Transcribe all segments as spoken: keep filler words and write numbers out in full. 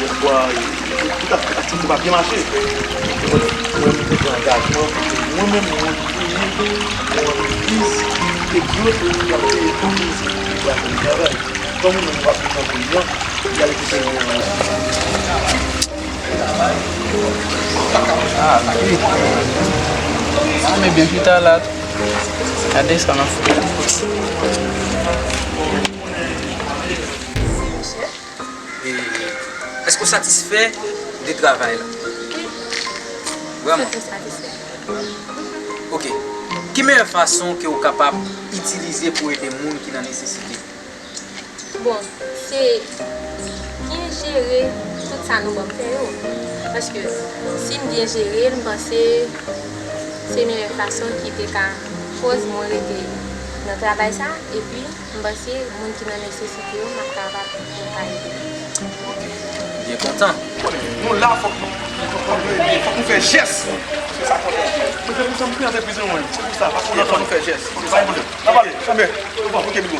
Tout, tout ak-, aktivite pa byen mache. Mwen, mwen, mwen pran angajman pou ke mwen menm, mwen kreye yon antrepriz ki te gwo, ki ap kreye tout moun ki va jwenn travay. Kòm nou pa bezwen moun nan, y al kite yon. Ah, wi. Ah, men byen pita la. Gade sa nan fouti. E, èske w satisfè de travay la? Wi. Vrèman? Mwen satisfè. Ok. Ki meyè fason ke w kapab itilize pou ede moun ki nan nesesite? Bon, se byen jere tout sa nou ban m fè yo. Paske si m byen jere l, m panse se meyè fason ki te ka koz mwen rete nan travay sa. Epi, m panse moun ki nan nesesite yo, m ap kapab pou m ka ede. Ok. M byen kontan. Nou la, fòk nou, fòk nou ede, fòk nou fè jès. Se sa k enpòtan. Mwen, se pou sa m kreye antrepriz mwen. Se pou sa, paske fòk nou fè jès. Ok, pa gen pwoblèm. N a pale, kanpe. Bon, ok, Bigo.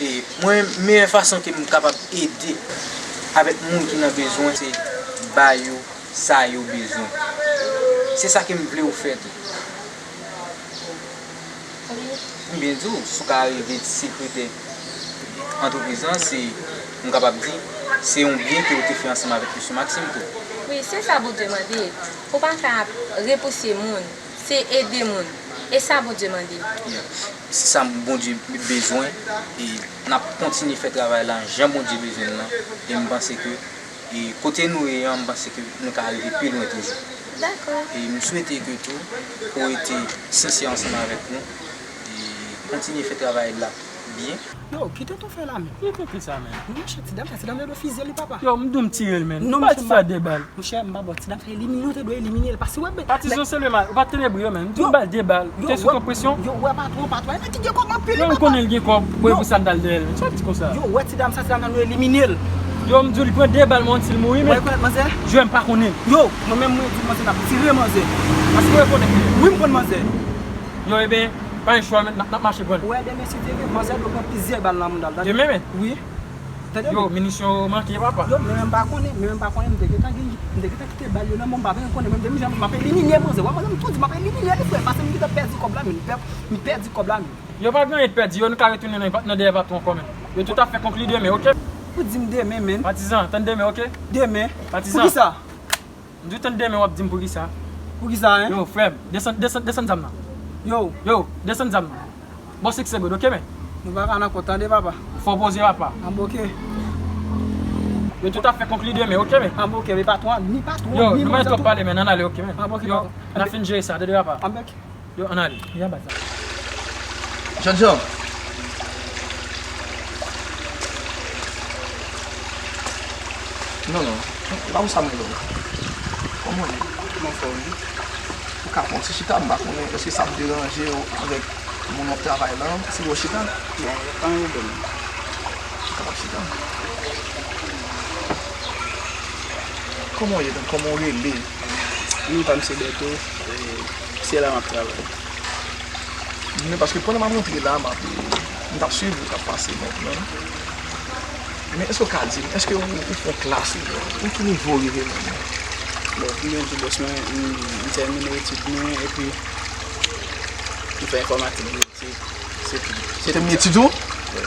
E mwen, meyè fason ke m kapab ede avèk moun ki nan bezwen, se ba yo sa yo bezwen. Se sa ke m vle w fè tou. M byen di w, si w ka rive sekretè antrepriz lan, se, m kapab di, se yon byen ke w te fè ansanm avèk mesye Maxime tou. Wi, se sa Bondye mande. Ou pa ka repouse moun, se ede moun. E sa Bondye mande. Yeah. Se sa Bondye bezwen. E n ap kontinye fè travay la jan Bondye bezwen l lan. E m panse ke E kote nou ye an, m panse ke nou ka rive pi lwen toujou. Dakò. E m swete ke tou, ou rete sensè ansanm avèk nou, e kontinye fè travay la byen. Yo, ki tenten w fè la menm? Ki tenten sa menm? Non, monchè, ti dam sa, ti dam nan dwe fizye li, papa. Yo, m di w m tire l, menn. Non, monchè, m pa, de bal. Monchè, m pa ba w, ti dam sa elimine, w te dwe elimine l, paske w wè, men, Patizan Seleman, ou pa t tande bri yo, menn. M di w m ba l de bal. Yo, te sou yon presyon. Yo, wè patwon, patwon, e nèg ki gen kòb anpil, papa. Yo, m konnen l gen kòb, pou e pou sa m t al dèyè l, menn. Sa w di konsa? Yo, wè ti dam sa, ti dam nan nou elimine l. Yo, m di w li pran de bal, men on ti l mouri, men. Ou rekonèt manzè? Jwè m pa konnen. Yo, mwen menm mwen di manzè n ap tire manzè. Paske ou rekonèt li? Wi, m konn manzè. Yo, ebyen, pa gen chwa, men n ap, n ap mache pran l. Ou wè demen si Dye vle, manzè dwe pran plizyè bal nan mouda l, tande? Demen, men? Wi. Tande byen. Yo, minisyon manke, papa. Yo, men menm pa konnen, men menm pa konnen, m te gentan gen, m te gentan kite bal yo nan men w, m pa menm konnen, menm demen jan m ap elimine manzè. Wè manzè, m tou di m ap elimine li, frè, paske m gentan pèdi kòb la, men m pè-, m pèdi kòb la, men. Yo pa gen anyen k pèdi, yo, nou ka retounen nan, nan dèyè patwon ankò, men. Yo tout ap fè konkli demen, oke? Ou di m demen, men. Patizan, tann demen, oke? Demen? Patizan. Poukisa? M di w tann demen w ap di m poukisa. Poukisa, en? Yo, frè m, desann, desann, desann zam nan. Yo. Yo, desann zam nan. Bon, siksè, good, oke, men? Nou pa ka nan kont, tande, papa. Fò poze, papa. Anben, oke. Yo tout ap fè konkli demen, oke, men? Anben, oke, men patwon, ni patwon, ni manzè tou. Yo, nou pa twò pale, men, ann ale, oke, men? Anben, oke, papa. Yo, n a fin jere sa, tande, papa. Anben, oke. Yo, ann ale. Vin anba sa. Jènjan. Non, non. La ou sa mwen lò. Kòman w ye? Mwen anfòm, wi. Ou ka pran ti chita, m pa konnen èske sa ap deranje w avèk moun w ap travay la, si w chita? Bon, pa gen pwoblèm. Ou kapab chita. Kòman w ye, menm? Kòman w rele? Non pa m se Bèto, e, se la m ap travay. Men paske pandan m ap rantre la, m ap, m t ap swiv ou k ap pase mentnan. Men èske w ka di m, èske ou, ou fè yon klas ou, ou ki nivo w rive menm? Bon, pou mwen di bòs mwen, m, m tèmine etid mwen, epi m fè enfòmatik. Se, se tou. Se tèm etid ou? Wi.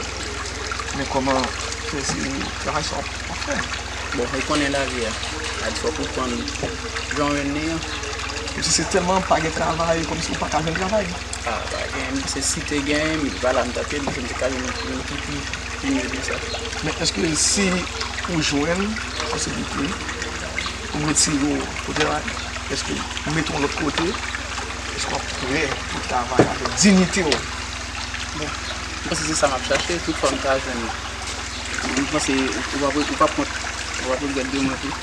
Men kòman fè se travay sa w ap fè? Bon, ou konnen lavi a. A di fòk ou konn jan w mennen an. Kòmsi se tèlman pa gen travay, kòmsi ou pa ka jwenn travay? A, pa gen, men se si te gen, m pa la m t ap ye, men se m te ka jwenn yon, yon ki pi, pi mye ke sa. Men èske si ou jwenn posiblite pou m retire w kote la, èske ou mete w lòt kote, èske w ap prè pou travay avèk diyite w? Bon, m panse se sa m ap chache, tout fwa m ta jwenn li. M panse ou p ap, ou p ap kont, ou p ap regrèt de mwen tou.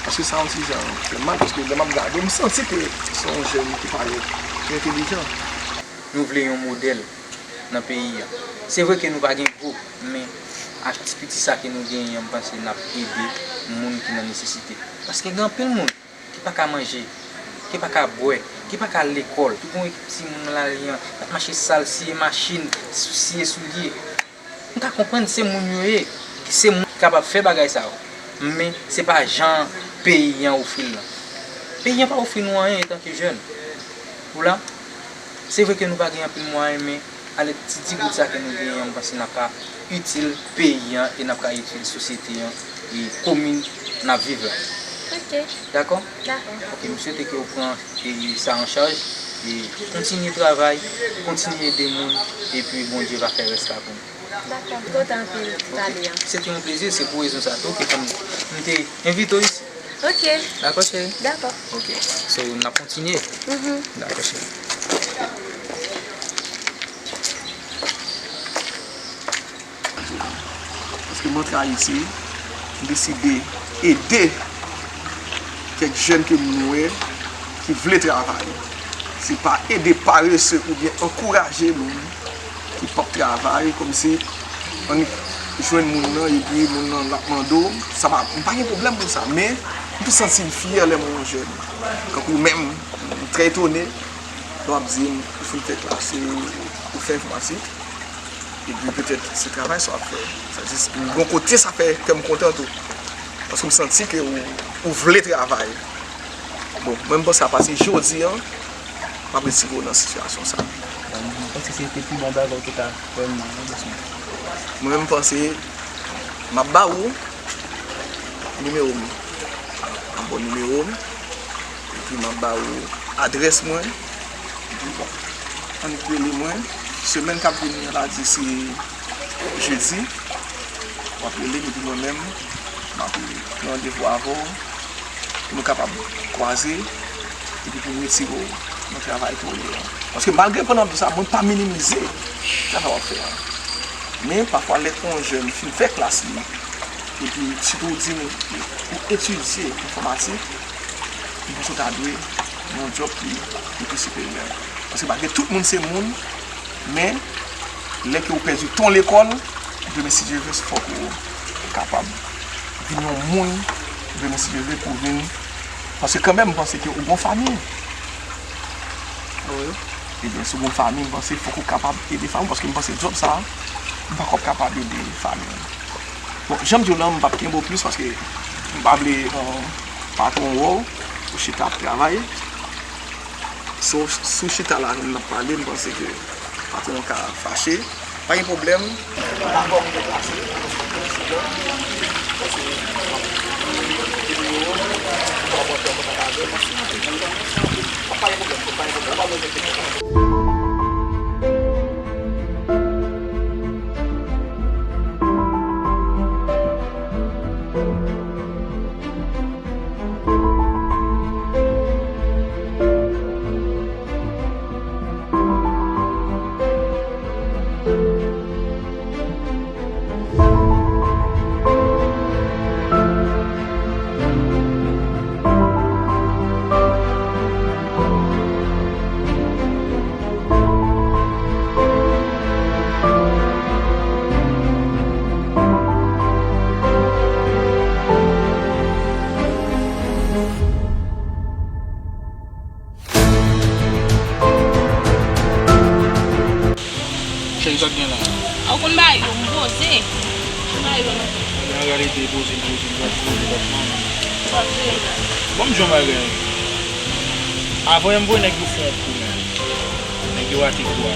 Paske sa yon ti jan fè m mal, paske lè m ap gade w, m santi ke se yon jèn ki parèt, ki entelijan. Nou vle yon modèl nan peyi a. Se vre ke nou pa gen gwoup, men ak ti piti sa ke nou genyen an, m panse n ap ede moun ki nan nesesite. Paske gen anpil moun ki pa ka manje. ki pa ka bwè, ki pa ka al lekòl, ki gen yon ekip timoun nan lari an, k ap mache sal, siye machin, siye soulye. M ka konprann se moun yo ye, se moun ki kapab fè bagay sa yo. Men se pa jan peyi an ofri l lan. Peyi an pa ofri nou anyen etanke jèn. Ou la, se vre ke nou pa gen anpil mwayen, men alèd ti, ti goud sa ke nou genyen an, m panse n ap ka itil peyi an e n ap ka itil sosyete an e komin n ap viv la. Ok. Dakò? Dakò. Ok, m swete ke w pran e, sa an chaj e kontinye travay, kontinye ede moun, epi Bondye va fè rès la pou nou. Dakò, m kontan anpil pale an. Se te yon plezi, se pou rezon sa tou ke fè m, m te envite w isi. Ok. Dakò, cheri? Dakò. Ok. So, n ap kontinye? Mhm. Dakò, cheri. Paske m antre Ayiti, m deside ede kèk jèn ke m wè ki vle travay. Se pa ede parese oubyen ankouraje moun ki p ap travay, kòmsi annik jwenn moun nan, epi moun nan l ap mande w. Sa pa, m pa gen pwoblèm pou sa, men m tou santi m fyè lè m wè yon jèn. Kankou menm, m trè etone lè w ap di m ou fin fè klas ou, ou fè enfòmatik. Epi petèt se travay sa w ap fè. Sa di, yon kote sa fè kè m kontan tou. Paske m santi ke ou, ou vle travay. Bon, mwen m panse apati jodi an, m ap retire w nan sitiyasyon sa. Bon, mwen panse se te pi bon bagay ou te ka fè m nan, non, bòs mwen. Mwen menm m panse m ap ba ou nimewo m. M ap ba w nimewo m. Epi m ap ba ou adrès mwen. Epi bon, annik rele mwen. Semèn k ap vini an la di se jedi. W ap rele m epi mwen menm, m ap pran randevou avè w pou nou kapab kwaze epi pou m retire w nan travay ke w ye an. Paske malgre pandan m di sa, mwen pa minimize travay w ap fè an. Men pafwa lè yon jèn fin fè klas li, epi sitou w di m ou etidye enfòmatik, m panse w ta dwe nan yon djòb ki, ki pi siperyè. Paske malgre tout moun se moun, men lè ke ou pèdi ton lekòl, demen si Dye vle, fòk ou kapab vin yon moun, demen si Dye vle, pou vin, paske kanmenm, m panse ke ou gon fanmi. Wi. Ebyen, si w gon fanmi, m panse fòk ou kapab ede fanmi w, paske m panse djòb sa a, m pa kwè w ap kapab ede fanmi w. Bon, jan m di w lan, m p ap kenbe w plis, paske m pa vle, euh, patwon wè w, ou chita ap travay. Si w, si w chita la, n ap pale, m panse ke patwon an ka fache. Pa gen pwoblèm. Dakò, m deplase. Cheri, sa k gen la? A, ou konn bagay yo, m poze. Ou konn bagay yo, non. Mwen rale te poze, m poze, m poze, m poze, m poze. Sa k gen la? Bon, m di yon bagay. Avan yè m voye nèg yo fè yon kou, men nèg yo rate kou a.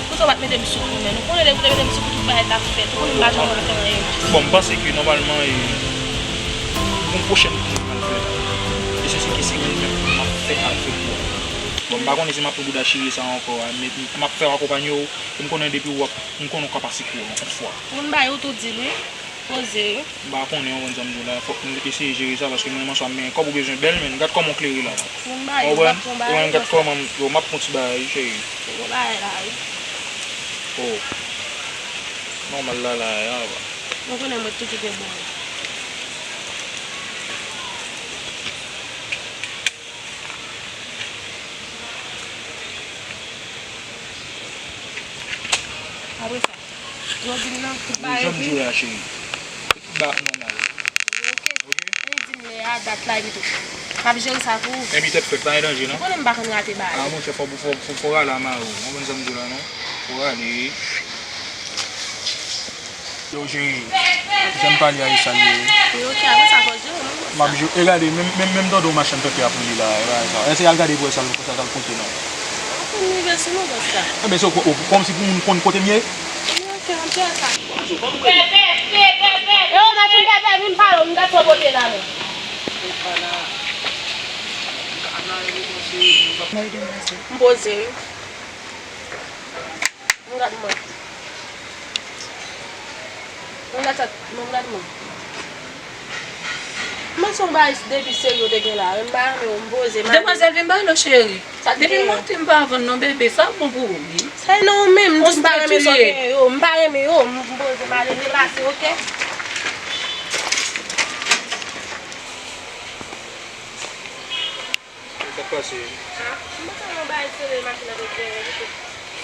Poukisa w pa t mete m sou kou, men? Ou konnen lè ou te mete m sou kou, tout bagay t ap fèt. Ou konnen m pa janm antre anyen. Bon, m panse ke nòmalman, e, yon pwochèn kou m pral fè. E se si ke se mwen menm m ap fè, m ap fè kou a. Bon, m pa konnen si m ap pran bouda chire sa ankò a, men m ap fè w akonpanye w. M konnen depi w ap, m konnen w ka pase kou an, yon fwa. Moun ba yo tou di l, wi. Poze, wi. M pa konnen, w konprann sa m di w la. Fòk nou eseye jere sa, paske mwen menm an swa, men kòb ou bezwen bèl, men gad kòman w klere la. Moun ba yo, w ap pran bagay, gad kòman, yo, m ap pran ti bagay, wi, cheri. Yo pran bagay la, wi. Oh. Nòmal la, la, ya, ba. Mwen konnen mwen toujou gen bon. Apre sa, jodi m nan, tout bagay pi. Jan m di w la, cheri. Tout bagay ap nòmal. Ok. Ok? Ann di m lè a, dat la, epi tou. M ap jere sa pou ou. Epi tèt frèt, pa gen danje non. Ou konnen m pa konn rate bagay. Ah, monchè, fò, fò, fò, fò rale a mari w. Ou konprann sa m di w la non? Fò rale. Yo, cheri, jan m pale a, e sa l ye. Wi, ok, apre sa, fò w jere, non? M ap jere. E gade, menm, menm, menm tande yon machann pèpè ap woule la, e bagay sa. Èske al gade pou wè sa l, sa l konte non? Ou konn rive sou nou konsa. Enben, se w, w, kòmsi pou moun konn kote m ye? Wi, ok, m ap jere sa. E, ou mèt vin pèpè, vin pale, m gad sa w pote la, non. M poze, wi. Ann gad mwen. Ann gad sa, ann gad mwen. Mwen se yon bagay depi serye w te gen la, men m pa renmen w, m poze, m ale. Demwazèl, vin ba nou, cheri. Sa ki gen? Depi maten m pa vann non, bebe, sa bon pou ou, wi. Sa e nan ou menm, m di m pa renmen sa w gen yo, m pa renmen yo, m poze, m ale, m deplase, ok? Sa k pase? Ah, m panse yon bagay sere machin nan te genyen, li te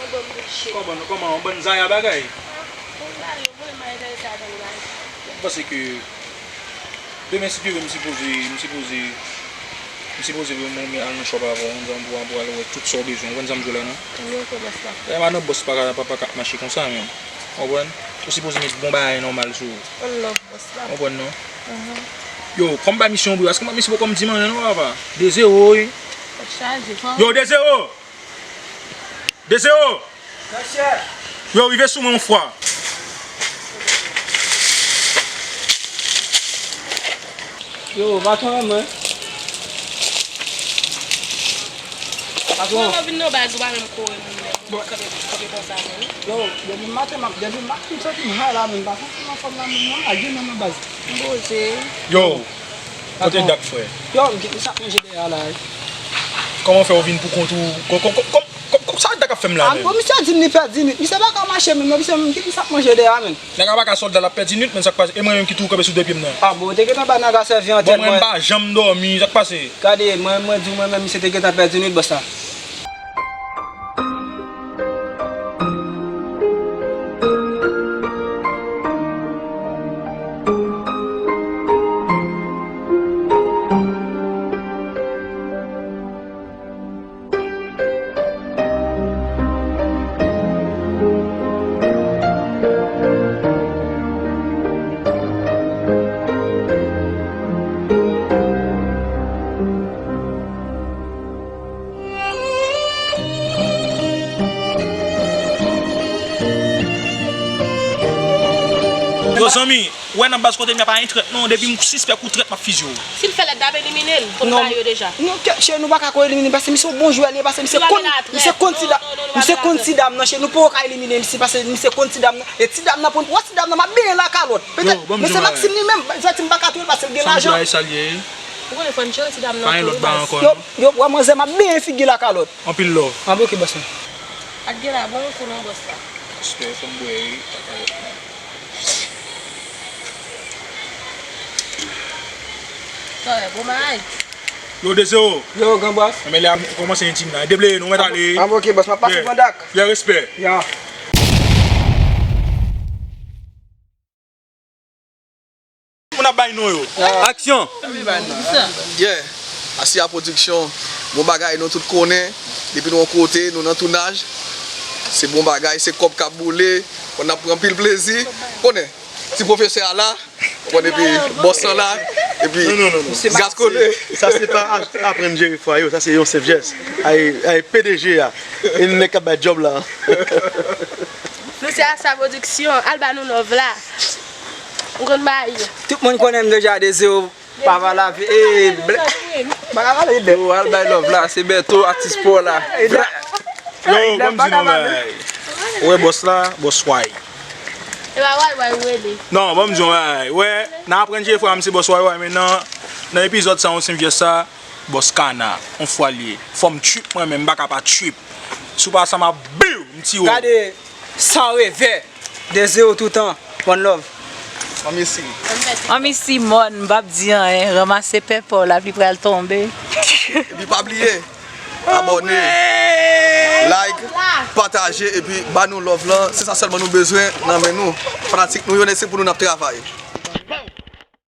yon bon milkshake. Kòman, kòman, yon bann zaya bagay? Ah, yon bagay, yon bon bagay sa, bann bagay. M panse ke demen, si Dye vle, m sipoze, m sipoze, m sipoze vre mwen al nan shop avè w, konn sa m pou, pou al wè tout sa w bezwen, ou konn sa m di w la, non? Wi, ok, bòs la. Lè madan bòs pa ka, pa, pa ka ap mache konsa, men. Ou konprann? Ou sipoze met bon bagay nòmal sou ou. One love, bòs la. Ou konprann, non? Mhm. Yo, kòm pa misyon bri, paske mwen misye poko m di m anyen non, papa. De zewo, wi. Tèt chaje, fò. Yo, de zewo! De zewo! Yo, rive sou mwen yon fwa. Yo, patwon, mwen. Patwon. Mwen vin nan baz, ou pa menm kore moun, men. Bon. Kanpe, kanpe konsa, men. Yo, depi maten, m ap, depi maten, m santi m hay la, men. M pa santi m anfòm la, men. Mwen al jwenn nan baz. M poze. Yo, kote Dak, frè? Yo, m sa ap manje dèyè a la, wi. Kòman fè w vin pou kont ou? Kò, kò, kò, kò, kò, kò, sa Dak ap fè m la menm? Ah, bon, misye di m li pèdi nwit. Misye pa ka mache menm, non, misye menm, ki sa ap manje dèyè a menm? Nèg la pa ka sòlda, l ap pèdi nwit, men sa k pase? E mwen menm ki toujou kanpe sou de pye m nan? Ah, bon, ou te gentan ba nèg la sèvi antèn mwen. Bon, mwen pa janm dòmi, sa k pase? Gade, mwen, mwen di w, mwen menm, misye te gentan pèdi nwit, bòs la. Yo, zanmi, ou wè nan baz kote m y ap a yon trèt non, depi m sispèk ou trèt, m ap fizye w. Si l fè lèd, n ap elimine l, pou n ba yo deja. Non, cheri, nou pa ka ko elimine, paske misye yon bon jwè li ye, paske misye konn, misye konn ti dam, misye konn ti dam nan, cheri, nou poko ka elimine misye, paske misye konn ti dam nan, e ti dam nan pou n, wè ti dam nan, m ap benyen l ak kalòt. Petèt, men se Maxime li menm, sa ti m pa ka touye l, paske l gen lajan. Ou konnen fò n jere ti dam nan tou, wi, baz. Yo, yo, wè manzè, m ap benyen figi l ak kalòt. Anpil love. Ah, bon, ok, bòs mwen. Ak gen la, bon kou non, bòs la. Respè, fò m bwè, wi. Tòlè, bon bagay. Yo, de zewo. Yo, gran bòs. Men lè a kòmanse entim la. Debleye, nou mèt ale. Ah, bon, ok, bòs, m ap pase pran Dak. Yeah, respè. Yeah. Moun ap bay non yo. Aksyon! Yeah. Asia Production, bon bagay nou tout konnen. Depi nou yon kote, nou nan tounaj. Se bon bagay, se kòb k ap boule. N ap pran pil plezi. Konnen, ti pwofesè a la. Konnen epi bòs lan la. Epi gaz kole. Sa se pa ach-, aprann jere fwaye, sa se yon senp jès. Ay, ay, P D G a. E nèg k ap bay djòb la. Nou se Asia Production, al ba nou love la. Ou konn bay. Tout moun konnen m deja de zewo, pa va lavi. E blè. Pa ka pale de. Yo, al bay love la, se Berto, atis pa w la. Yo, ban m di nou bagay. Ou wè bòs la, bòs Way. E pa Way Way ou rele. Non, ban m di nou bagay. Wè, nan aprann jere fwaye, m se bòs Way Way, men nan, nan epizòd sa, yon senp jès sa, bòs Kana, yon fwa l ye. Fò m trip mwen menm, m pa ka pa trip. Si w pa sa, m ap biw, m tire w. Gade, san revè, de zewo toutan, one love. Anmesi. Anmesi, mòn, m p ap di anyen, ranmase pèpè w, lapli pral tonbe. Epi pa bliye, abòne, like, pataje, epi ba nou love lan, se sa sèlman nou bezwen nan men nou. Fanatik nou yo, se pou nou n ap travay.